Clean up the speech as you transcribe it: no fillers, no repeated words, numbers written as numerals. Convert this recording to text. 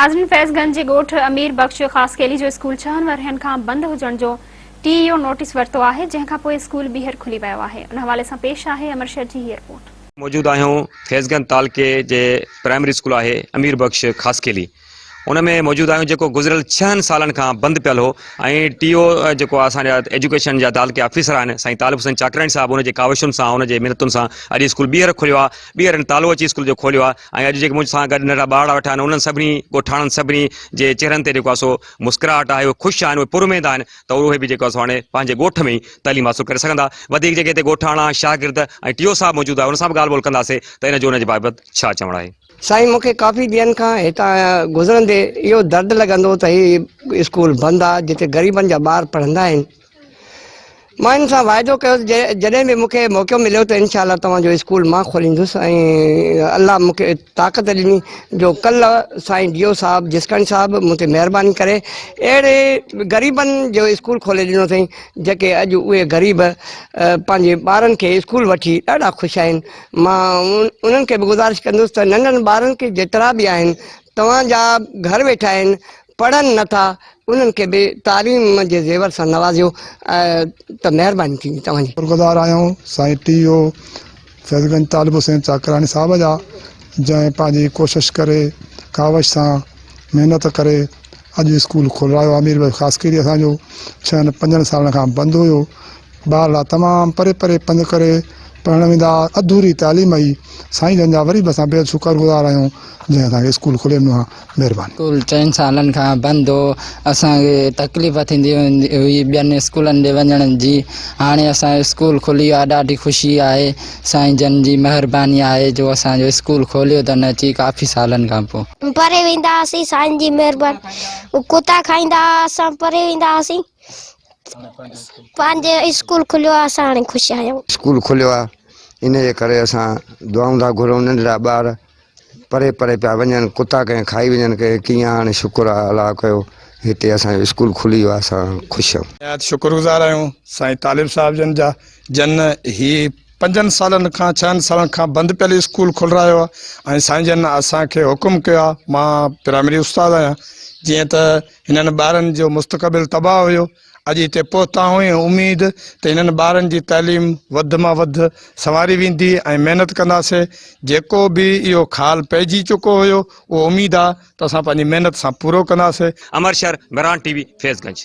ناظرين فيض گنج جي ڳوٺ امير بخش خاصخيلي جو اسڪول ڇهن ورهين کان بند هجڻ جو ٽي اي او نوٽيس ورتو آهي جنهن کان پوء اسڪول ٻيهر کلي ويو آهي ان حوالي سان پيش آهي امر شر جي هي رپورٽ. موجود آهيون فيض گنج تعلقي جي پرائمري اسڪول آهي امير بخش خاصخيلي ان ۾ موجود آهيون جيڪو گذريل ڇهن سالن کان بند پيل هو ۽ ٽي او جيڪو اسان جا ايجوڪيشن جا تعلقي آفيسر آهن سائين طالب حسين چاڪراڻي صاحب ان جي ڪاوشن سان ان جي محنتن سان اڄ اسڪول ٻيهر کليو آهي ٻيهر هن تالو اچي اسڪول جو کوليو آهي ۽ اڄ جيڪي منهنجي سان گڏ ننڍڙا ٻارڙا ويٺا آهن انهن سڀني ڳوٺاڻن سڀني جي چهرن تي جيڪو آهي سو مسڪراهٽ آهي اهي خوش آهن اهي پر اميد آهن ته اهي به جيڪو آهي سو هاڻي پنهنجي ڳوٺ ۾ ئي تعليم حاصل ڪري سگهندا وڌيڪ جيڪي هتي ڳوٺاڻا شاگرد ۽ ٽي او صاحب موجود آهي ان سان به ڳالهه ٻولهه ڪنداسين ته ان جو ان جي بابت ڇا چوڻ آهي. سائين مون کي ڪافي ڏينهن کان هتان گذرندي اهو درد لڳندو هو ته هي اسڪول بند آ جتي غريبن جا ٻار پڙهندا آهن مان هن سان واعدو ڪيو ته جڏهن به مون کي موقعو مليو ته انشاء الله توهان جو اسڪول مان کوليندس ۽ الله مون کي طاقت ڏني جو ڪلهه سائين ڊي او صاحب جسڪاڻي صاحب مون تي مهرباني ڪري اهڙي غريبن جو اسڪول کولي ڏنو اٿئي جيڪي اڄ اهي غريب پنهنجي ٻارن کي اسڪول وٺي ڏاڍا خوش آهن مان انهن کي به گذارش ڪندس ته ننڍن ٻارن کي جيترا به آهن توهان جا گهر ويٺا آهن پڙهن نه ٿا انهن کي به تعليم جي زيور سان نوازيو ته مهرباني ٿيندي توهان جي. شڪرگذار آهيون سائين ٽي او فيض گنج طالب حسين چاڪراڻي صاحب جا جنهن پنهنجي ڪوشش ڪري ڪاوش سان محنت ڪري اڄ اسڪول کولرايو امير بخش خاصخيلي اسان جو ڇهن پنجن سالن کان بند هيو ٻارڙا تمام پري پري پنڌ ڪري پڙهڻ ويندا ها اڌوري تعليم هئي سائين جن جا وري به اسان بيحد شڪر گذار آهيون جنهن اسان کي اسڪول کولي ڏنو آهي مهرباني. اسڪول چئن سالن کان بند هو اسان کي تڪليف ٿيندي هئي ٻين اسڪولن ڏي وڃڻ جي هاڻي اسان جو اسڪول کلي ويو آهي ڏاڍي خوشي آهي سائين جن جي مهرباني آهي جو اسان جو اسڪول کوليو اٿن اچي ڪافي سالن کان پوء. پري ويندا هئاسين سائين جي مهرباني ڪتا کائيندا هئا اسان پري ويندا هئاسين پنهنجي اسڪول کليو آهي اسان هاڻي خوش آهيون. اسڪول کليو آهي ان جي ڪري اسان دعائون ٿا گهرون ننڍڙا ٻار پري پري پيا وڃن ڪتا ڪنهن کائي وڃن ڪنهن ڪيئن هاڻي شڪر آهي الله ڪيو هتي اسان جو اسڪول کلي ويو آهي اسان خوش آهيون. نهايت شڪر گذار آهيون سائين طالب صاحب جن جا جن هي پنجن سالن کان ڇهن سالن کان بند پيل اسڪول کولرايو آهي ۽ سائين جن اسان کي حڪم ڪيو آهي مان پرائمري استاد آهيان جيئن ته هنن ٻارن جو مستقبل تباهه هيو اڄ هتي پهتا آهيون ۽ اميد ته هنن ٻارن جي تعليم وڌ مان وڌ سنواري ويندي ۽ محنت ڪنداسي جيڪو به اهو خال پئجي چڪو هيو اهو اميد آهي ته اسان پنهنجي محنت سان پورو ڪنداسي. امر شھر، مھراڻ ٽي وي، فيض گنج.